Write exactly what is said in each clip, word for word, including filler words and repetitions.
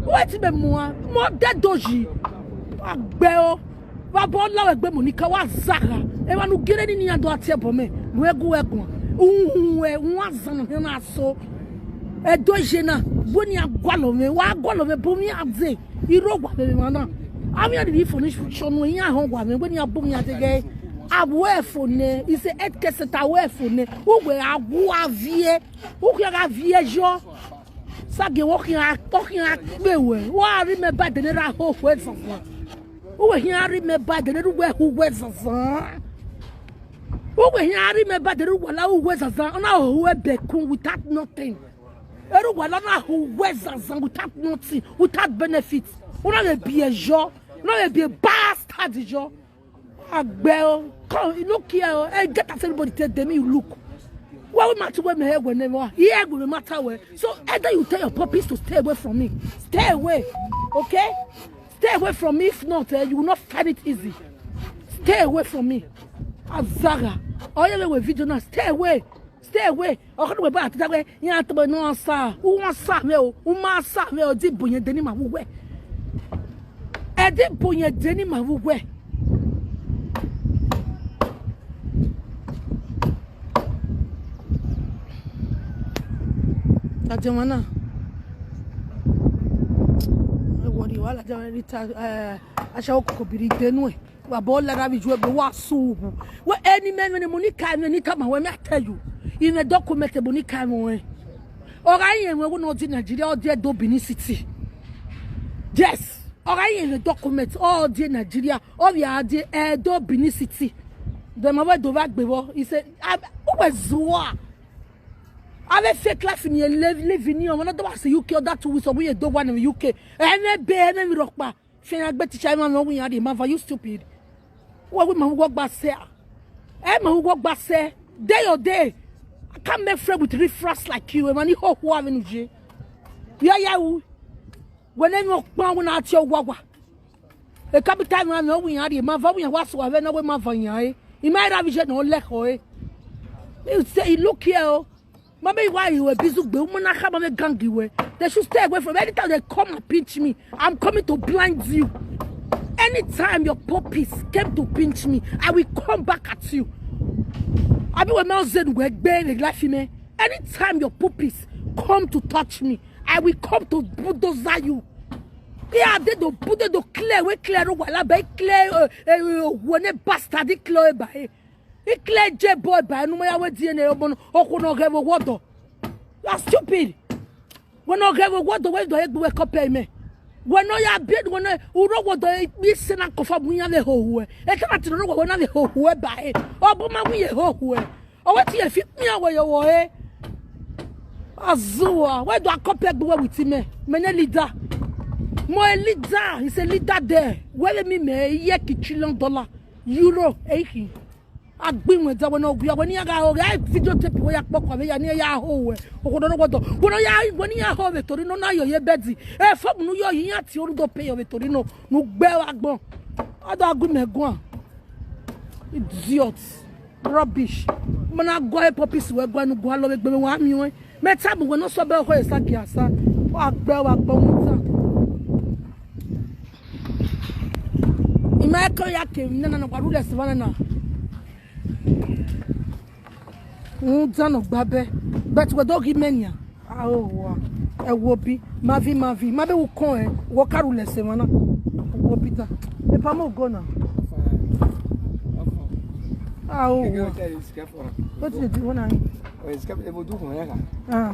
Wait me more. More dead doji. Agbeo. Wa bo la we gbe Monica wa zaga. E wa nu gere ni ni ado ati ebo me. Nu egu egun. Unwe wa zan na so. E doje na. Bo ni agwalo me. Wa agwalo me bo mi ade. Iro gwa me mana. Ami adi di finish shonu yin ahon gwa me. Bo ni abu mi ade ge. Abu efo ne. Ise et keseta we efo ne. Uwe agu avie. Uwe ga vie jo. Sage wo kin a, wo kin a gbe we. Wa ri me ba de ne ra ho we zanzan. Uwe hin a ri me ba de ne ru we hu we zanzan. Uwe hin a ri me ba de ru wa la hu we zanzan. Ona hu we be kun without nothing. Eru wa la na hu we zanzan without nothing, without benefit. Una le be a jo. Una le be a bastard jo. Agbeo, come, you look here, oh, hey, get as everybody tell them you look. Why we matter where me head whenever? Yeah, we matter where. So either you tell your puppies to stay away from me, stay away, okay? Stay away from me. If not, eh, you will not find it easy. Stay away from me. Azaga, all your way video now, stay away, stay away. Ọkọ ni bàbá àti dáwẹ́ yẹn àtọ̀bọ̀ náà sá. Wọ́n sá mi o. Wọ́n máa sá mi o. Dìbò yẹn dé ní màá wúwẹ́. Ẹ dìbò yẹn dé ní màá wúwẹ́. Tajemana. Ẹ wọ ni wàhálà jẹ́ wọn ní ta aṣáwó kòkò bìrì dénú ẹ̀. Wa bo la ravi jwe be wa su. We any men when Monica and Monica ma we me I tell you. In a document Monica mo we. Ora yen we no di Nigeria or di Edo Benin City. Yes. Ora yen we document or di Nigeria or we are di Edo Benin City. Dem ma we do back be wo. He said, "Who was zua?" Ave fake life in your live live in your one of the U K or that two weeks or we do one in the U K. And then be and then rock back. Fina gbe teacher ma no win ade ma va, you stupid. What we ma go gba se? Eh, ma go gba se? Day your day. I can't make friend with riffraffs like you. Man, you ho ho avenue je. Yeah, yeah. When no pa when at your wawa. E capital ma no win ade ma va win wa so ave no we ma va yan e. I ma ra vision no le ho e. You say, "Look here, oh." Mama, why you a busy gbe? Woman, I have a gang you. They should stay away from. Anytime they come and pinch me, I'm coming to blind you. Anytime your puppies came to pinch me, I will come back at you. I be when Mao Zedong we gbe in life, man. Anytime your puppies come to touch me, I will come to bulldozer you. Yeah, they don't put they don't clear we clear wala be clear uh, uh, when a bastard clear by. Ikle je boy ba enu mo ya we die ne omo no oku no ge wo wodo. You are stupid. When no ge wo wodo we do egbe we copy me. When no ya bi when no uro wodo e bi se na kofa bu ya le ho hu e. E ta ti ro wo na le ho hu e ba e. Obo ma wi ye ho hu e. O we ti e fi mi awe yo wo e. Azua, we do a copy egbe we with me. Me ne leader. Mo a leader, he's a leader there. Where me me ye ki trillion dollar, euro, e ki. Agbinwe da wena oguya weni ya ga ho ga video tape we ya kpoko we ya ni ya ho we. Okodo no godo. Wena ya weni ya ho we tori no na yo ye bedi. E fo mu yo yin ati oru do pe yo we tori no. Nu gbe wa gbon. Ada agu me gwan. Idiot. Rubbish. Mana go e popis we gwan nu gwan lo we gbe wa mi we. Me ta bu we no so be ho e sa ki asa. Wa gbe wa gbon ta. Ima ko ya ke na na kwa rule se bana na. Nza no gba be. But we do gi menya. Ah, oh, wow. E wo bi. Mavi, mavi. Ma be wo kon e. Wo ka rule se mana. Wo bi ta. E pa mo go na. Ah, oh, wow. What you do when I? Oh, it's kept able to do for ya. Ah.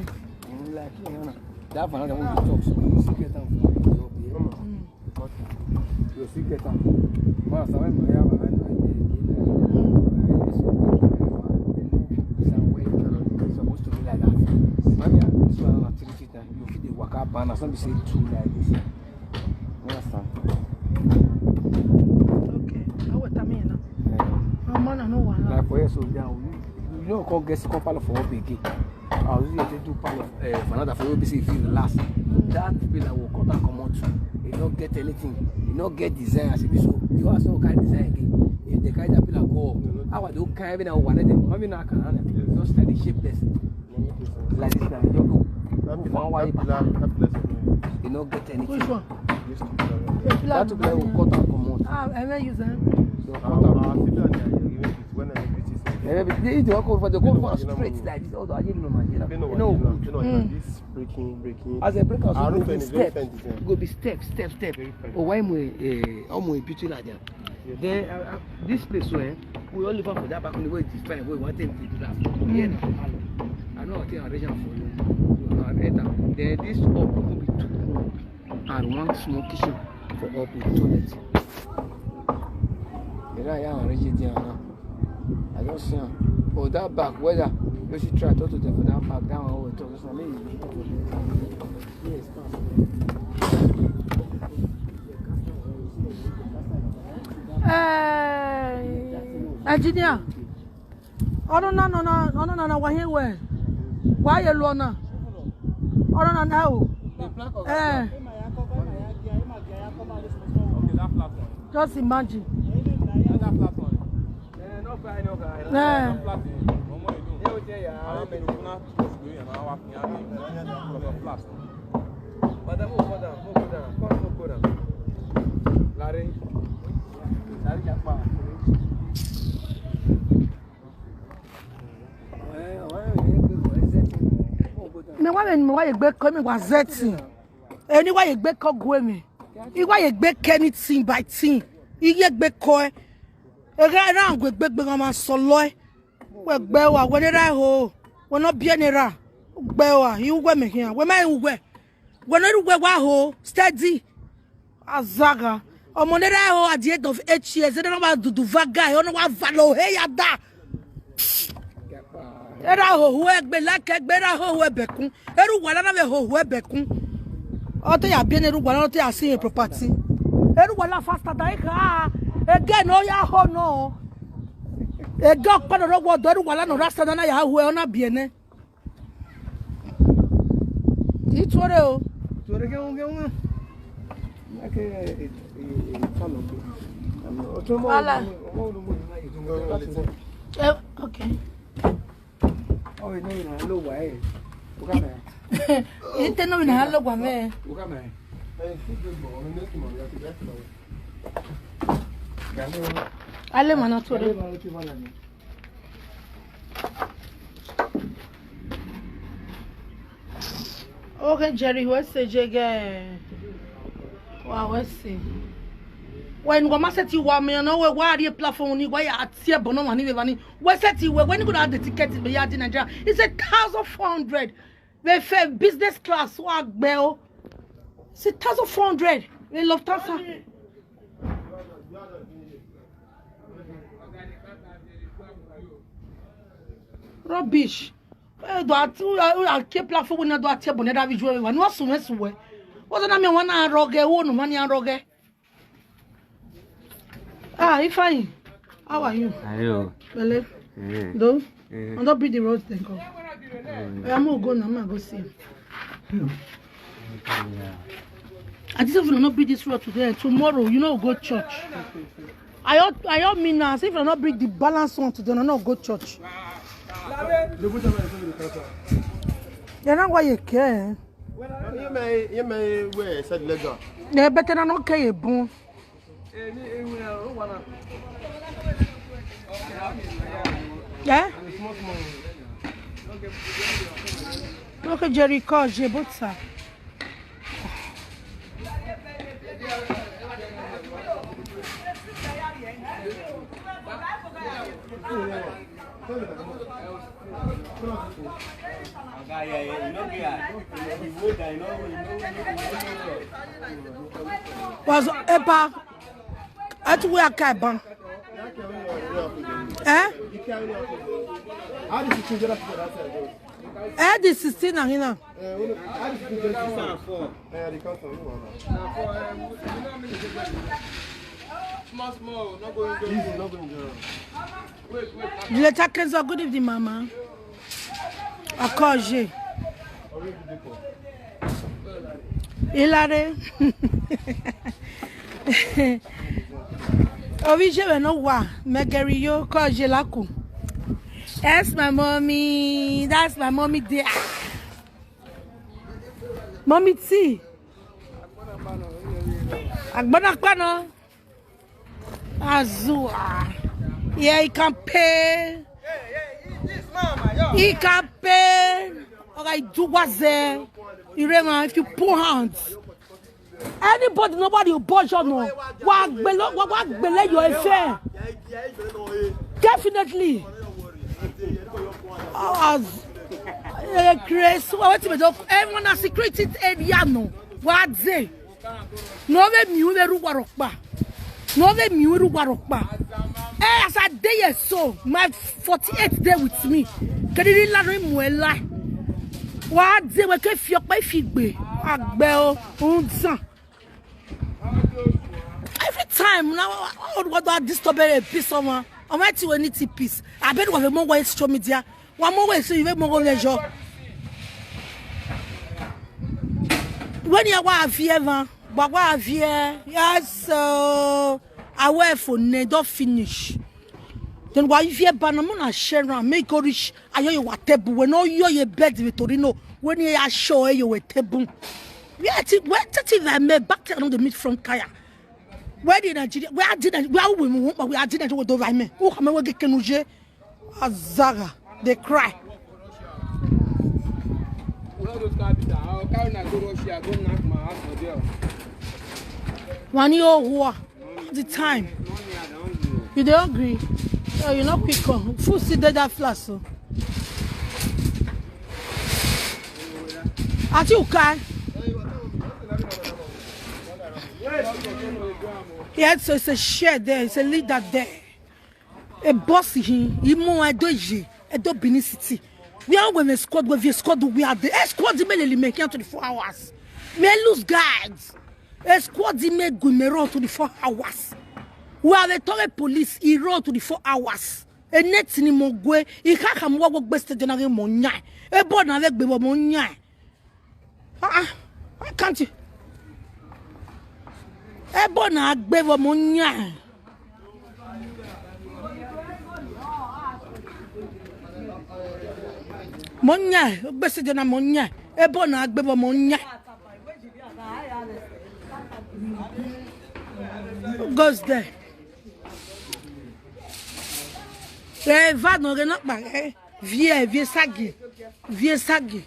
Like you know. That one that we talk so you see get am for your. Mm. But you still get am. But as I went my yam, I went my day. It's a way it's supposed to be like that. Maybe I this one na three feet and you fit dey waka ban as not be say two like this. You understand? Okay. I wait a minute now. Yeah. No man, I know one. Like for here so down, you you no come get second palo for up again. I was using to do palo uh, for another for O B C if you last. That pillar will cut and come out. You no get anything. You no get design as e be so. You ask no kind design again. If they carry that pillar go up, how are they carry that one? Let them. Maybe not can handle. Just like the shapeless. Like this now. You go. That pillar, that pillar, that pillar is open. You no get anything. Which one? This two pillar. That two pillar will cut and comot. Ah, I will use them. So cut and comot. Our pillar there, you remove it when I reach this side. Eh, but they, they go for, they go for straight like this. Although I didn't know, man. You know, you know, this breaking, breaking. As a breaker, so go be step, go be step, step, step. Oh, why am I, eh, how am I beauty like that? Then, uh, uh, this place where we all live for that back on the way, this time we want them to do that. Yeah, now, I know I think I arrange am for you. You can enter. Then this up will be two room and one small kitchen for up with toilet. The guy, yeah, arrange it there now. I don't see him. Oh, that back, whether you should try to talk to them for that back, that one we talk. Yes, Eh, engineer. Ọnụ na, nọ na, ọnụ na, na, wa ihe we. Wa ye lụọ na. Ọnụ na, na, o. Eh. Okay, that flat one. Just imagine. That flat one. Eh, no cry, no cry. Eh. That flat one. Ọmọ ìlú. Yóò jẹ́ yàrá. Àwọn ènìyàn náà tún sí ìlú yẹn náà wá fi hàn mí. Flat. Madam, move, madam, move, madam. Come, move, madam. Larry. Larry Japa. Me wa, me wa ye gbe ko, me wa zeti. Eni wa ye gbe ko gwe me. I wa ye gbe ke ni tin by tin. I ye gbe ko e. E ga na gwe gbe gbe ma so lo e. We gbe wa, we ne ra ho. We no bi ne ra. Gbe wa, i we me here. We ma i we. We no we wa ho. Steady. Azaga. Ọmọ ne ra ho at the age of eight years. E no wa dudu va guy. Ono wa va lo he ya da. Era ho hu egbe la ke gbe ra ho hu ebekun. Eru wala na ve ho hu ebekun. Ote ya bi ne eru wala, ote ya si property. Eru wala faster than ka. Again, oh ya ho no. Ege okpa no ro wo do eru wala no rasta na ya hu e ona bi ne. Itore o. Itore ke unge unge. Ake, eh, eh, eh, kalo. Otomo. Wala. Eh, okay. Oh, no, no, no, why? Ite no na lo gwa me. Ale mana tore. Okay, Jerry, what's the jege? Wow, what's the? When go masa ti wa me no we wa di platform ni wa ya tie bono mani be bani. We set we when go the ticket be ya di Nigeria. It's a thousand four hundred. We fe business class wa gbe o. It's a thousand four hundred. We Lufthansa. Rubbish. Eh, do ati, u, u, ake platform na do ati boneda video we. No sume suwe. What's the name? Wana roge, wo no mani roge. Ah, Ifeanyi, how are you? Ayo. Bele. Eh. Do? Eh. I don't beat the road, thank God. Eh. I am go now, I go see. I just want to not beat this road today. Tomorrow, you know, go church. I all, I all mean now. Say if I not bring the balance one today, I not go church. You're not why you care. You may, you may wear said leather. Yeah, better than okay, boom. Yeah? Okay, Jerry, call Jebota. Was epa atu we akai ban. Eh? How did you change that side? Eh, the sixteen na hina. Eh, unu, how did you change that side? Eh, the council, no, no. Small, small, not going to. Easy, not going to. Wait, wait. Dileta Kenzo, good evening, mama. Akoje. Ilare. Ovi je we no wa, megeri yo, koje laku. Yes, my mommy. That's my mommy there. Mommy T. Agbanakpana. Azua. Yeah, he can pay. He can pay. Okay, do what's there. You remember if you pull hands. Anybody, nobody will budge on. Wa gbele, wa, wa gbele your affair. Definitely. As eh, Chris, what you do? Everyone has secret area no. Wa ze. No be mi we ru warokpa. No be mi we ru warokpa. Eh, as I dey here so, my forty-eight dey with me. Kediri la no mu ela. Wa ze we ke fi ope fi gbe. Agbe o, unsan. Every time now, I would want to disturb a peace someone. I went to any peace. I bet we more ways show media. One more way so you make more leisure. When you are here, but what here? Yes, so I wear for ne don't finish. Then why if you banana share and make go rich? Are you a table when all you a bed with Torino? When you are sure you a table. Where ti where tati va me back to the meet from Kaya. Where the Nigeria? Where did I? Where we move? Where did I do with me? Who come and get kenuje? Azaga, they cry. All those carpenter, I'll carry na go Russia, go knock my house for there. Wani oh, who are the time? You dey hungry? Oh, you not quick come. Food still dey that flask so. Ati ukai. Yeah, so it's a share there, it's a leader there. A boss he, he more I do ye, I do Benin City. We are when a squad with your squad we are the squad the mele me here twenty-four hours. Me lose guards. A squad the me go me run twenty-four hours. We are the toilet police, he run twenty-four hours. A net ni mo gwe, he can't come work best general mo nya. A board na le gbe mo nya. Ah, ah, why can't you? Ebo na agbe wo mo nya. Mo nya, gbese jona mo nya. Ebo na agbe wo mo nya. Who goes there? Eh, va no re no pa, eh. Vie, vie sagi. Vie sagi.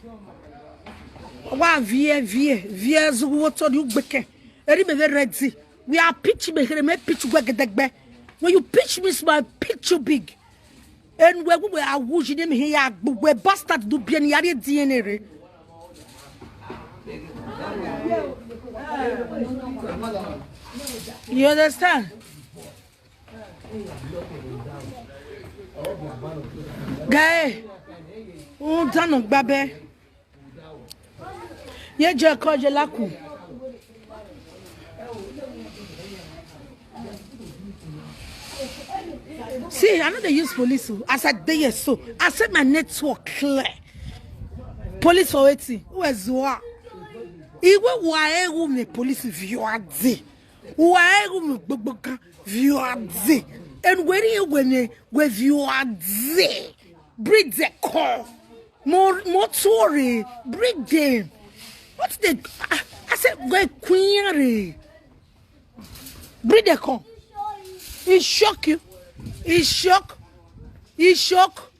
Wa vie, vie, vie zugu woto di ugbeke. Eri me ve ready. We are pitch me here me pitch gwegedegbe. When you pitch me small, I pitch you big. And we we are wujine me here we bastard do bien yari D N A re. You understand? Guy, un dano gbabe. Ye je ko je laku. See, I know they use police. Oh. As I dey here so, I said my network clear. Police for waiting. Who is what? Iwe wa egu me police view adi. Wa egu me gbogbo kan view adi. And where you when we view adi. Bring the call. More more story. Bring them. What the I, I said we query. Bring the call. He shock you. He shock. He shock.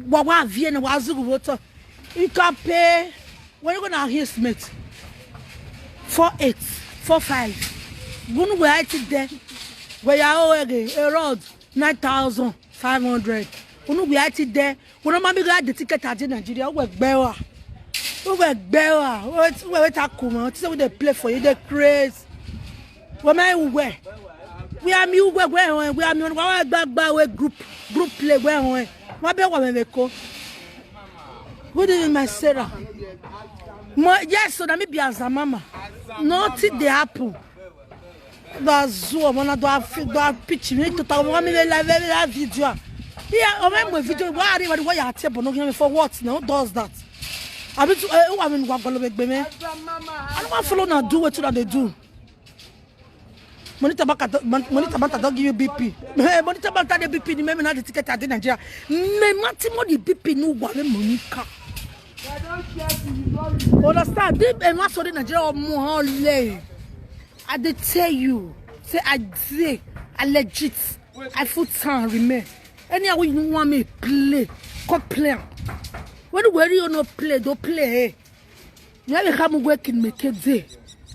Wa wa vie na wa zugu woto. You can pay. When you gonna hear Smith? Four eight, four five. Gunu we I there. We are all again. A road nine thousand five hundred. Unu we I there. Unu mami go the ticket at Nigeria. We gbewa. We gbewa. We we we takuma. What is we dey play for you? They craze. We my we. We are me we we we are me we gba gba we group group play we we. Wa be wa me ko. Good evening, my Sarah. Mo, yes, so that me be as a mama. Nothing they happen. That's so when I do have do have pitch me to talk about me la la la video. Yeah, on my video. Why are you why you are table no give me for what? No does that. I mean, uh, I mean, what gonna make me? I don't want follow now. Do what that they do. Monita Banta don give you B P. Monita Banta the B P ni me na the ticket at Nigeria. Me mati mo the B P no wa me Monica. Understand? This is not something Nigeria or more lay. I dey tell you, say I dey, I legit, I full time remain. Anyhow you want me play, come play am. When you worry you no play, don't play. Eh? You have a come working make it day.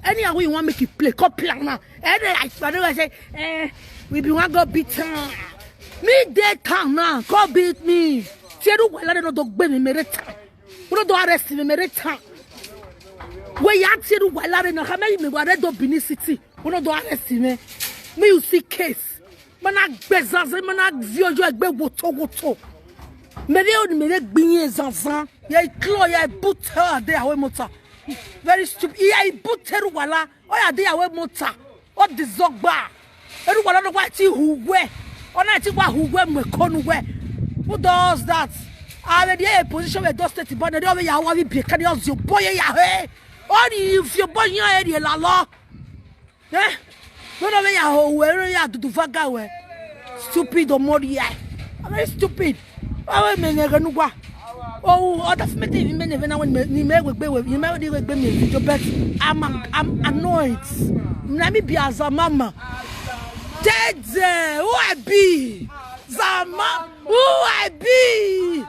Anyhow you want make it play, come play am now. And then I, I say, eh, we be one go beat town. Me dey town now, come beat me. Tieru wala no dog bene mere town. Uno do arrest me mere town. We ya tieru wala na kama me ware do Benin City. Uno do arrest me. Me you see case. Mana gbe zanzan, mana vi ojo egbe woto woto. Mere o ni mere gbin zanzan. Ya iklo ya buta de awe mota. Very stupid. Ya ibuteru wala. Oya de awe mota. O dizogba. Eru wala no wa ti huwe. Ona ti wa huwe mwe konu we. Who does that? I will be a position where those state born there we ya wa bi be kan yo zio boy ya he. Oni if you boy ya e la lo. Eh? No, no, we are ho, we are do vaga we. Stupid or more yeah. Very stupid. Awe me ne ganu gwa. Oh, other me te me ne vena when me ni me we gbe we, ni me we gbe me video, but I'm I'm annoyed. Na me be as a mama. Tedze, who I be? Zama, who I be?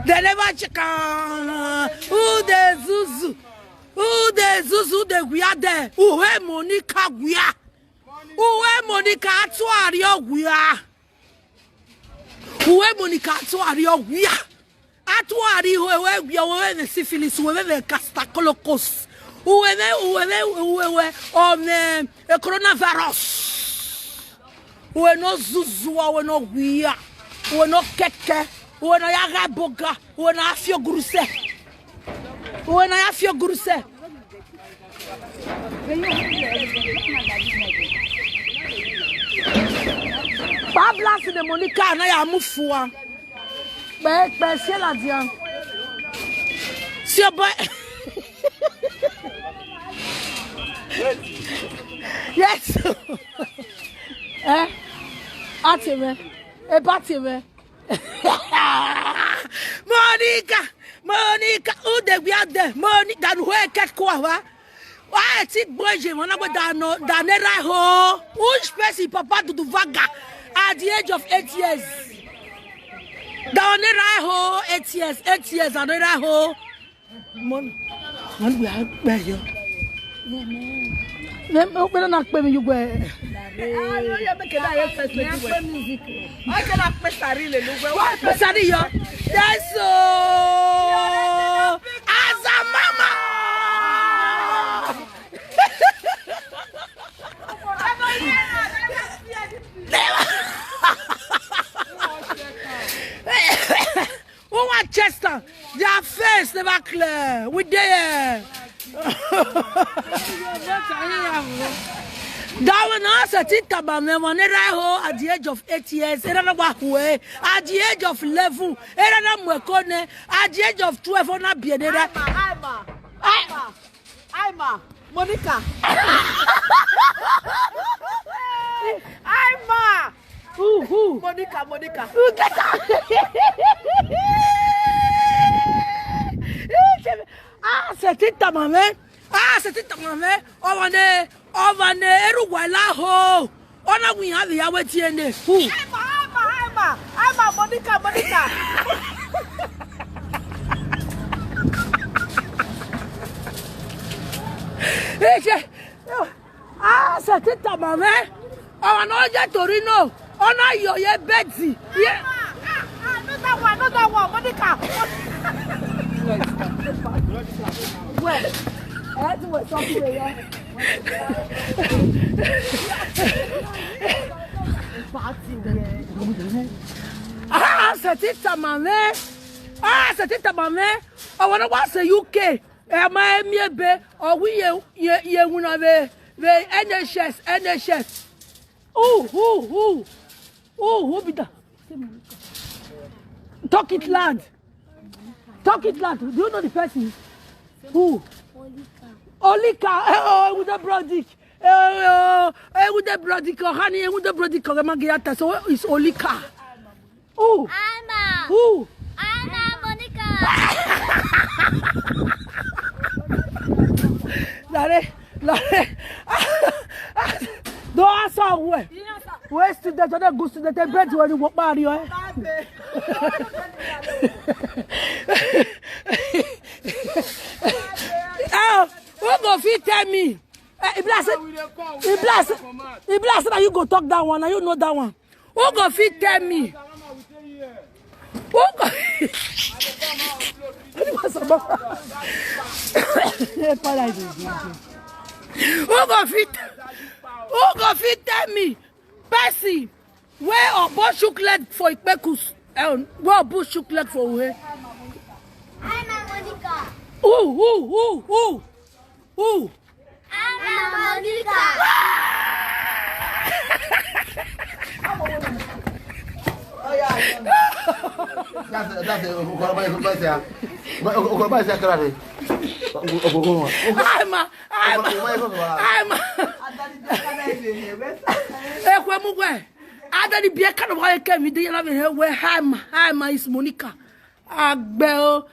They never check on who the zuzu, who the zuzu the guya there, who he Monica guya, who he Monica atuario guya, who he Monica atuario guya, atuari who he guya, who he the syphilis, who he the castacolocos, who he the, who he the, who he on the coronavirus. Uwe no zuzua, uwe no wia, uwe no keke, uwe no yaga boga, uwe no afio guruse. Uwe no afio guruse. Babla si de Monica na ya mufua. Pe pe se la dia. Si o boy. Yes. Eh? Ati me. E pati me. Monica, Monica, who the we are there? Monica, dan who ket kwa wa? Why ti boy je wana go dan no dan era ho. Which person papa do do vaga at the age of eight years? Dan era ho, eight years, eight years and era ho. Mon, mon we are where you. Mem o pe na pe mi yugwe. Ah, no, you make that first. Ni a pe music. I can a pe sari le lugwe. Wa pe sari yo. Yes o. As a mama. Who want Chester? Their face never clear. We there. That one now said it about me when they ho at the age of eight years. Era na wa hue. At the age of eleven, era na mwekone. At the age of twelve, ona bienera. Aima, Aima, Aima, Monica. Aima. Who, who? Monica, Monica. Who get that? Ah, c'est it, maman. Ah, c'est it, maman. Ovane, ovane, eru wala ho. Ona we have ya weti ene. Who? Aima, Aima, Aima, Aima, Monica, Monica. Eche. Ah, c'est it, maman. Ovane oje Torino. Ona yo ye Betty. Ye. Ah, ah, ah, another one, another one, Monica. Well, I had to work something there. Ah, c'est it, maman. Ah, c'est it, maman. I wanna watch the U K. Am I me be? Or we ye ye ye wuna be be N H S, N H S. Who, who, who? Who, who be that? Talk it loud. Talk it loud. Do you know the person? Who? Olika. Eh, oh, with the brodic. Eh, oh, eh, with the brodic. Oh, honey, eh, with the brodic. Oh, the man get so it's Olika. Who? Alma. Who? Alma Monica. Lare, Lare. Don't answer well. Where student, other good student, they bread when you walk by you. Ah, who go fit tell me? Eh, if bless, if bless, if bless, now you go talk that one, now you know that one. Who go fit tell me? Who go? Who go fit? Who go fit tell me? Person where Obo shook leg for Ikpekus? Eh, where Obo shook leg for Uhe? Who? Who? Who? Who? Who? Alma Monica. That's a, that's a, Okorobasi, Okorobasi, Okorobasi, Okorobasi. Alma, Alma, Alma. Ekwe mugwe. Adadi bia kana wa ke mi de la me we Alma, Alma is Monica. Agbe o.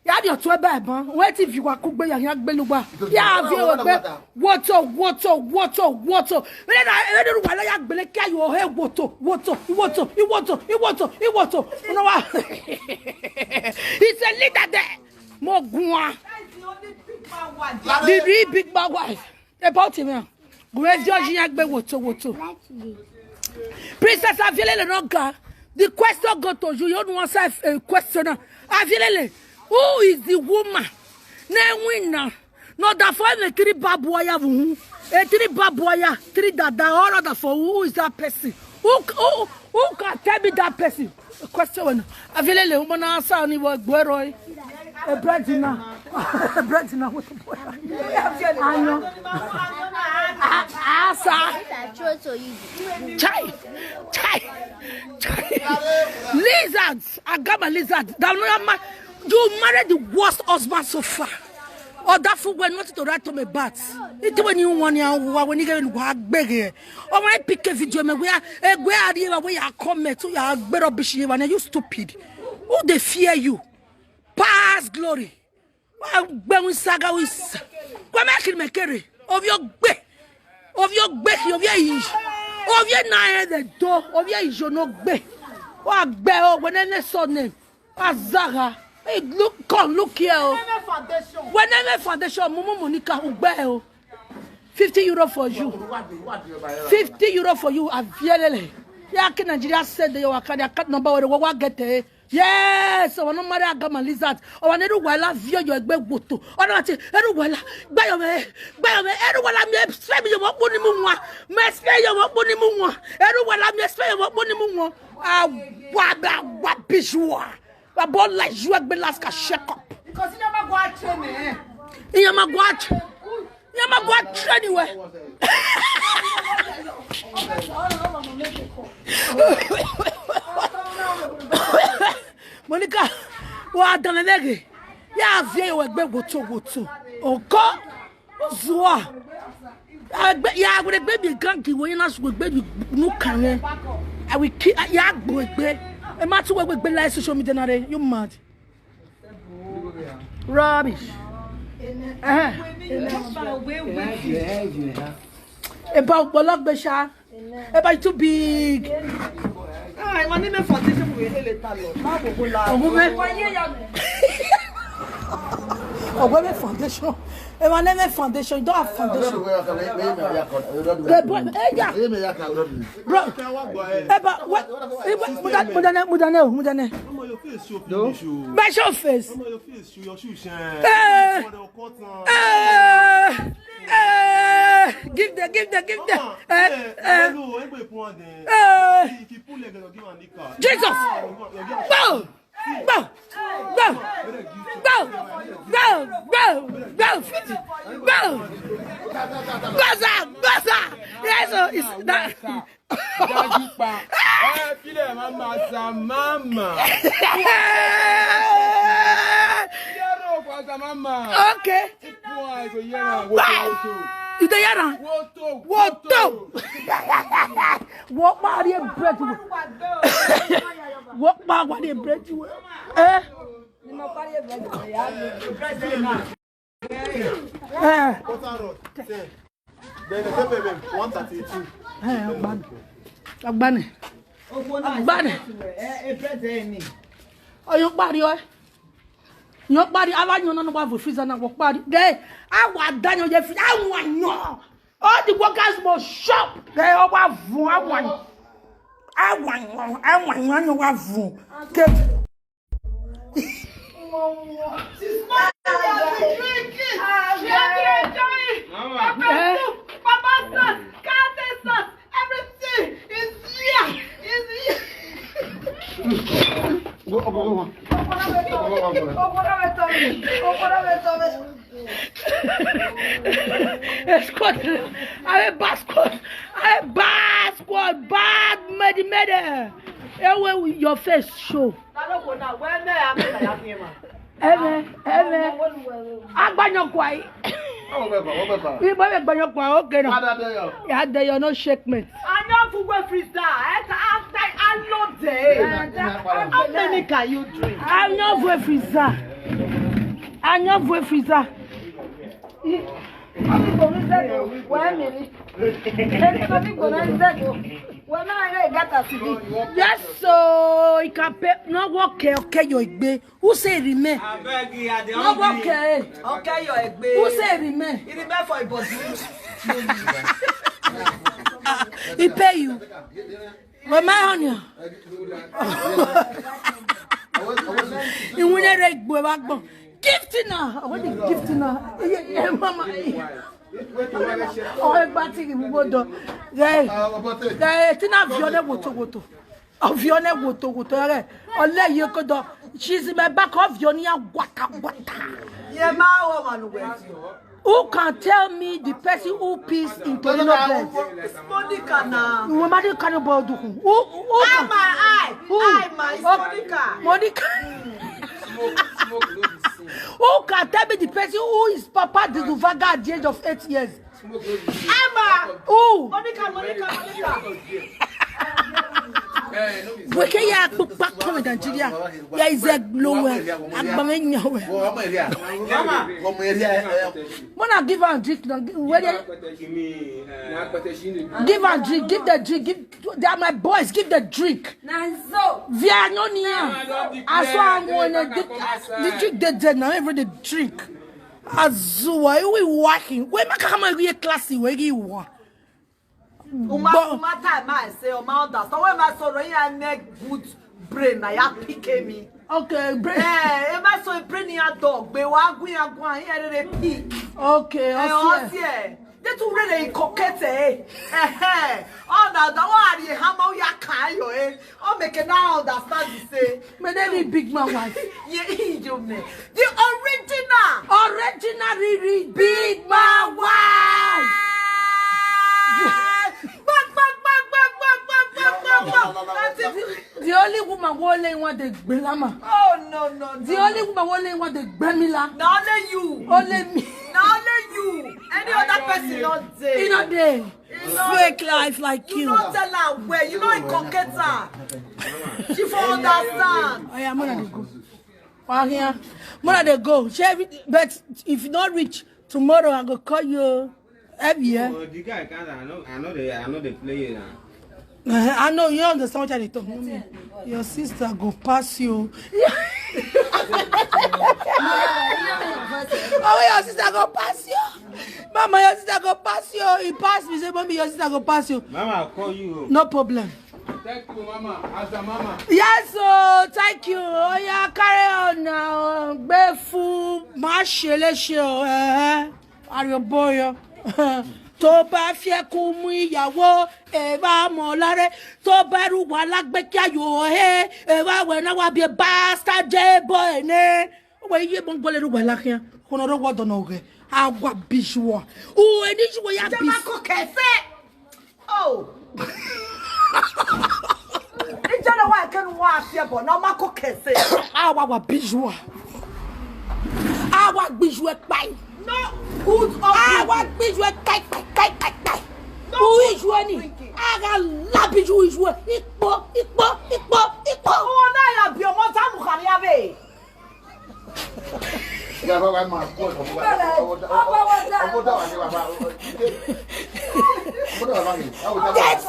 Ya di otu ebe ebe. Wetin fi wa kugbe ya ya gbe lugba. Ya fi o gbe. Woto, woto, woto, woto. Ele na, ele na wala ya gbele kia yo he woto, woto, woto, iwoto, iwoto, iwoto. You know what? It's a leader there. Mo gwa. The real big bad wife. About him, yeah. Gwe George ya gbe woto, woto. Princess Avielele no ga. The question go to you. You don't answer a question. Avielele, who is the woman? Ne winner. No, that for the three babuaya. A three babuaya, three dada, all other for who is that person? Who, who, who can tell me that person? Question one. Avielele, woman answer ni wo gboro. A bread dinner. A bread dinner with the boy. Anyo. Asa. Chai. Chai. Chai. Lizards. Agama lizard. That no ma. You married the worst husband so far. Or that fool were nothing to write home about. It when you want you when you get in work big. Or when I pick a video me where a where are you where you comment to your bed rubbish you and you stupid. Who they fear you? Past glory. Wa gbẹ̀wìn saga wí sà. Kò má kiri mẹ̀kẹ́rẹ̀. Obi ogbe. Obi ogbe ki obi eyi. Obi na e de do. Obi eyi no gbe. Wa gbẹ o. When any surname? Azaga. Hey, look, come, look here. Oh. When any foundation, Mumu Monica, ugbe o. Fifty euro for you. Fifty euro for you. Avielele. Ya ki Nigeria send your account, account number where we get it. Yes, I want to marry Agama lizard. I want to wala view your egbe woto. I want to eruwala. Gba your me. Gba your me. Eruwala mi explain your work money mu nwa. Me explain your work money mu nwa. Eruwala mi explain your work money mu nwa. Ah, wa ba wa bijua. Wa bo la you egbe last ka check up. Because you never go out train eh. You never go out. Nyama go train you. Monica, wa dana lege. Ya vie we gbe woto woto. Oko. Zua. Agbe ya gbe be gangi we na su gbe bi nu kan. I will kill ya gbe gbe. E ma tu we gbe like social media na re. You mad? Rubbish. Eh. Eba Ogbologbe sha. Eba you too big. Ah, my name is foundation we dey later, Lord. Ma go go la. Ogunme. Ogunme foundation. Eba name foundation. You don't have foundation. The boy, eh, yeah. Bro. Eba, what? Mudane, mudane, mudane. Ọmọ, your face show finish o. Bẹ́ẹ̀ ṣe ò face. Ọmọ, your face show, your shoe shine. Eh. For the cut on. Eh. Eh. Give them, give them, give them. Eh, eh. If you pull leg, give am knicker. Jesus. Go! Go! Go! Go! Go! Go! Go! Go! Go! Gaza! Gaza! Yes, sir. It's that. Dájú pa. Ẹ filẹ̀ mama sa mama. Yẹ́rọ pa sa mama. Okay. Ipò àìkò yẹ́rọ woto woto. You dey hear am? Woto woto. Wọ́n parí ẹ̀ bẹ́ẹ̀ tó. What power they break you? Eh? Eh. Quarter rod, ten. Then the pepper, one thirty-two. Eh, Ogbani. Ogbani. Ogbani. Oyo pari o. Yo pari, ala nyo na no wa vo freezer na wo pari. Then, awa da nyo ye freezer, awa nyo. All the workers must shop. Then, o wa vo, awa nyo. Awa nyo, awa nyo, no wa vo. Ke- She's not drinking. She has been enjoying. Mama. Papa, eh? Papa sauce, carrot sauce, everything is here. Is here. Go, go, go, go. Squad. I bad squad. I bad squad. Bad medi medi. Ewe, your face show. Eme, eme. Agbanyokwa. Igbo be gbanyokwa, okay na. Ya de yo, no shake me. Anya vwe freezer. How many can you drink? Anya vwe freezer. Anya vwe freezer. Yes, so you can pay. No work, okay, okay, your igbe. Who say remain? Abeg, I dey hungry. No work, eh? Okay, your igbe. Who say remain? It remain for your body. He pay you. Where my onion? Iwunere igbo wa gbon. Gift na. What is gift na? Eh, eh, mama. Oh, egba ti ni gbogbo do. Yeah. Yeah, Tina Vione woto woto. Vione woto woto. Eh, ole ye ko do. She's in my back of Vione ya gwata gwata. Ye ma wo manu we. Who can tell me the person who pees in Torino bed? It's Monica now. Who, who can? Ama, I, who? I, ma, it's Monica. Monica. Who can tell me the person who is Papa Dizuvaga at the age of eight years? Ama. Who? Monica, Monica, Monica. Weke ya kpukpa come Nigeria. Ya is a glow. Agbame nyawe. Mama. Mona give her a drink now. Where they give her drink. Give the drink. Give, they are my boys. Give the drink. Via no nia. I saw I'm going to the drink. They did now. Every the drink. Azuwa, you will working. Where my kama we classy where you want. Uma, but uma time I say, uma understand. When my sorrow, I make good brain, I have pick me. Okay, brain. Eh, if I saw a brain in a dog, be wa gwi a gwa here they pick. Okay, eh, I see. They too really inculcate, eh. Eh, eh. Oh, now the one you hammer ya kayo, eh. Oh, make it now understand the say. Me dey read big man wife. Yeah, you me. The original. Original read big man wife. Back, back, back, back, back, back, back, back, back. That's it. The only woman who only want the gbilama. Oh no, no, no. The only woman who only want the gbemila. Na only you. Only me. Na only you. Any other person not there. You not there. Fake life like you. You not tell her where. You not inculcate her. She for understand. Oh yeah, I'm gonna go. Well, here, I'm gonna go. She every, but if you not reach tomorrow, I go call you. Every year. Oh, the guy can't. I know. I know the. I know the play now. Eh, I know you understand what I talk. Mommy, your sister go pass you. Oh, your sister go pass you. Mama, your sister go pass you. He pass me. Say, mommy, your sister go pass you. Mama, I'll call you. No problem. Thank you, mama. As a mama. Yes, oh, thank you. Oh yeah, carry on now. Gbefu, ma shele show. Eh. Arioboyo. Tó bá fẹ́ kú mú ìyàwó, ẹ bá mọ̀ láre. Tó bá rú wà lágbé kí ayò ẹ̀, ẹ bá wẹ̀ náà wá bí bastard boy ni. Ó wẹ̀ yé mọ́ gbọ́lẹ̀ rú wà lákìá. Kò náà rọ́wọ́ dọ̀nà ọ̀gẹ̀. Àwa bíṣùwọ̀. Ò ẹ̀ ní ṣùwọ̀ ya bí. Jẹ́ máa kó kẹsẹ̀. Oh. Ijana wa kenu wa afia bo na ma ko kese. Awa wa bijua. Awa bijua pai. No. Who's up? Awa bijua kai kai kai kai kai. No. Who is running? Aga labi ju ijuwe. Ikpo, ikpo, ikpo, ikpo. Ona ya bi omo ta mu kari ave. Yes,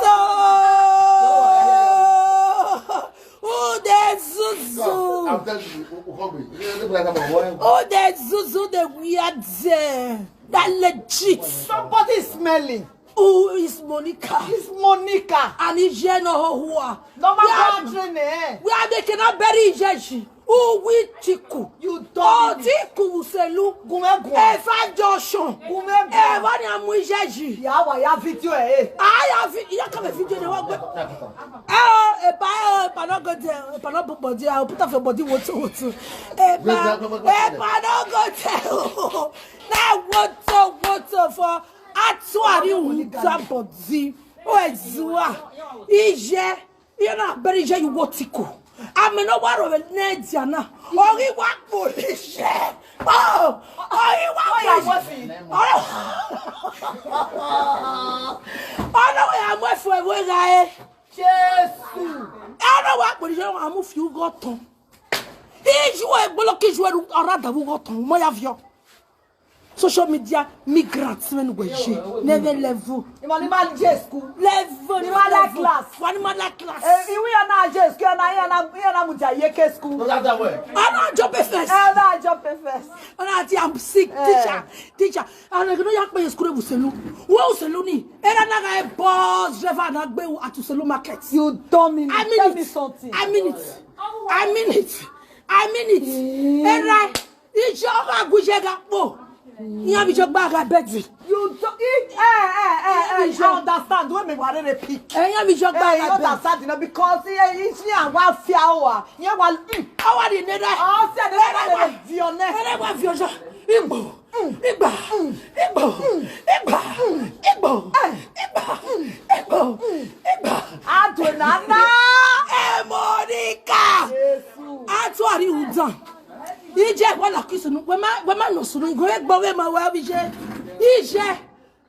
oh. Who dey zuzu? Who dey zuzu? Dey wear there. That legit. Somebody is smelling. Who is Monica? It's Monica. And Ije no ho hua. Normal country ne. We are making a very Ijeji. Who we Tiku? You don't. Oh, Tiku Uselu. Gume gume. Efa Joshon. Gume gume. Efa ni amu Ijeji. Ya wa ya video eh. Ah, ya vi-, ya come video ne wa gbe. Eh, oh, epa, eh, oh, epa no go there. Epa no book body. I will put up your body. What, what? Epa, epa no go there. Oh. Na woto woto for Atuari Uta body. O ezua. Ije. Iye na beri ije iwo tiko. Ame no wa ro ne diana. Ori wa polisi. Oh, ori wa polisi. Oh. Ono we amu efu ewe ga e. Jesu. Ono wa polisi wa amu fi ugo ton. Iju e gbolo ki iju e ru ara da ugo ton. Mo ya vio. Social media migrants men we je. Never level. Ima ni ma je school. Level. Ni ma la class. Wa ni ma la class. Eh, iwi ya na je school, ya na, ya na, ya na mu ja ye ke school. No, that's that way. Ana job first. Eh, na job first. Ana ti I'm sick, eh, teacher. Teacher. Ana no ya pe school Uselu. Wo Uselu ni. Era na ga e bus driver na gbe at Uselu market. You dummy. I mean, tell me something. I mean it. I mean it. I mean it. Eh. Era Ije ọba agwụje ga kpo. Ihe bụ ije gba ga bedi. You do it. Eh, eh, eh, eh. I understand. When me were the pick. Eh, ihe bụ ije gba ga bedi. You understand, you know, because eh, it's me and one fear hour. Yeah, one. Awa di neda. Oh, say the neda. Vione. Neda wa viojo. Igbo. Igba. Igbo. Igba. Igbo. Igba. Igbo. Igba. Adonana. Eh, Monica. Jesu. Atuari Uta. Ije wala kisunu. We ma, we ma no sunu. Go egbo we ma wa ije. Ije.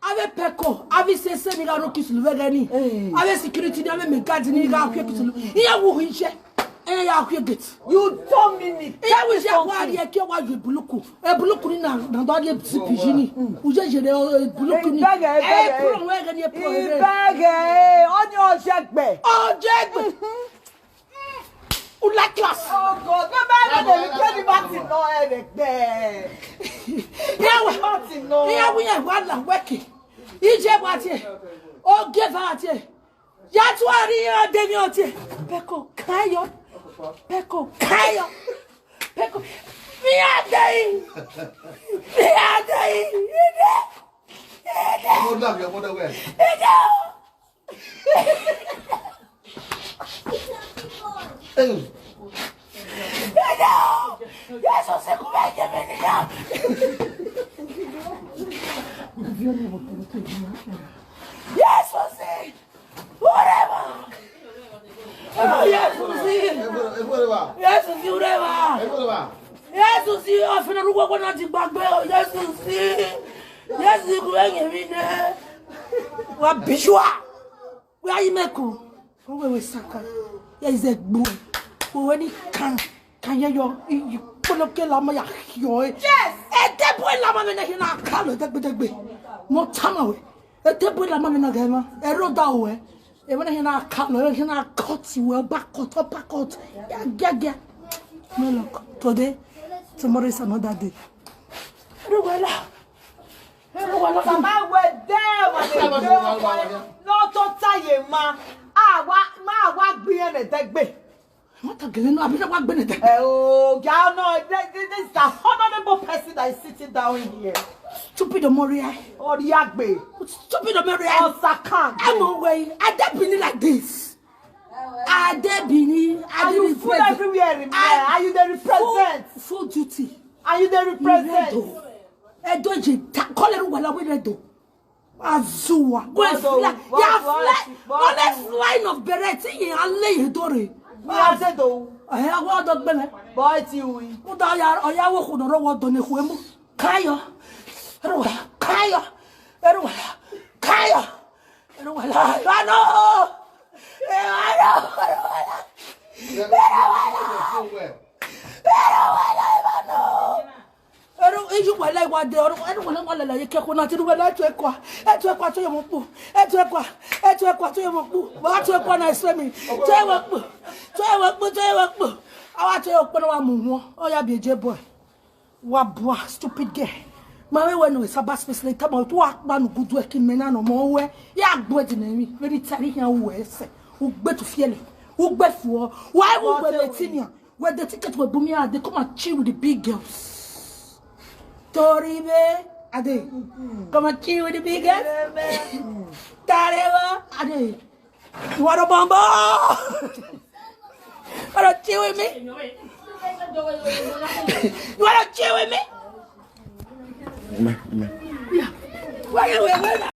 Ave peko. Ave sese ni ga ro kisunu we gani. Eh. Ave security ni, ave me guard ni ga kwe kisunu. Iya wu ije. Eh, ya kwe gate. You told me ni. Iya wu ije wa ri e ke wa ju buluku. E buluku ni na, na do ri si pijini. Uje je de, eh, buluku ni. Ibege, ibege. Eh, pro we gani, eh, pro we gani. Ibege. Oni ojegbe. Ojegbe. Ula class. Oh God, no, no, no, no, no, no, no, no, no. Yawe. Martin, no. Yawe, ya wa la weke. Ije wa tie. O ge va tie. Ya tu ari ya de mi o tie. Peko kayo. Peko kayo. Peko. Mi a de. Mi a de. Ide. Ide. Ọmọ náà fi ọmọdé wẹ̀. Ide. Hey. Ide. Yesu, siku mengi mimi ya. Yesu, si. Urema. Oh, Yesu, si. Yesu, si, urema. Yesu, si, ofina rugo kwa nati gbagbe. Oh, Yesu, si. Yesu, siku mengi mimi. Wa bijua. We are you meku? Ko we we saka. Ya ize gbu. Ko we ni kan. Kan ye yo. Kolo ke la ma ya yo. Yes. E te bo la ma me na hina kalo degbe degbe. Mo tama we. E te bo la ma me na ga ma. E ro da we. E me na hina kalo, e hina cut we, back cut, upper cut. Ya ya ya. No look. Today, tomorrow is another day. Ro we la. Baba we there, we dey there. No to tie ma. Ah, wa, ma wa gbiyan ne degbe. Mata gele no, abi na wa gbe ne degbe. Eh, oh, yeah, no, this, this is the honorable person that is sitting down here. Stupid Omori. Oriagbe. Stupid Omori. Osakan. I'm away. I don't believe like this. I dey Benin. I dey represent. And you full everywhere in there. And you dey represent. Full, full duty. And you dey represent. Iredo. Edo je ta, call it wala we Iredo. Azua. Go and fly. Ya fly. Only flying of beret. Ye ale ye dore. Ni ase do. Eh, wa do gbe me. Boy ti wi. Mo da ya, oya wo ku do ro wo do ni ku emu. Kayo. Ero wa. Kayo. Ero wa. Kayo. Wala, wala, no. Eh, wala, wala, wala. Ero, eju wala iwa de, oro, ero wala wala la yeke ko na ti wala etu ekwa, etu ekwa to yomo pu, etu ekwa, etu ekwa to yomo pu, wa to ekwa na swimming, to yomo pu, to yomo pu, to yomo pu. Awa to yomo pu na wa mu won. Oya bi eje boy. Wa bua, stupid girl. Ma we we no saba space le tama to wa pa nu gudu e ki mena no mo we. Ya gbo di na mi. We di tari yan we se. U gbe to fiele. U gbe fuo. Why u gbe le tinia? Where the ticket will boom here, they come and chill with the big girls. Toribe, Ade, come and chill with the big girls. Tarewa, Ade, you want a bombo? You want to chill with me? You want to chill with me? Yeah. Why you wait?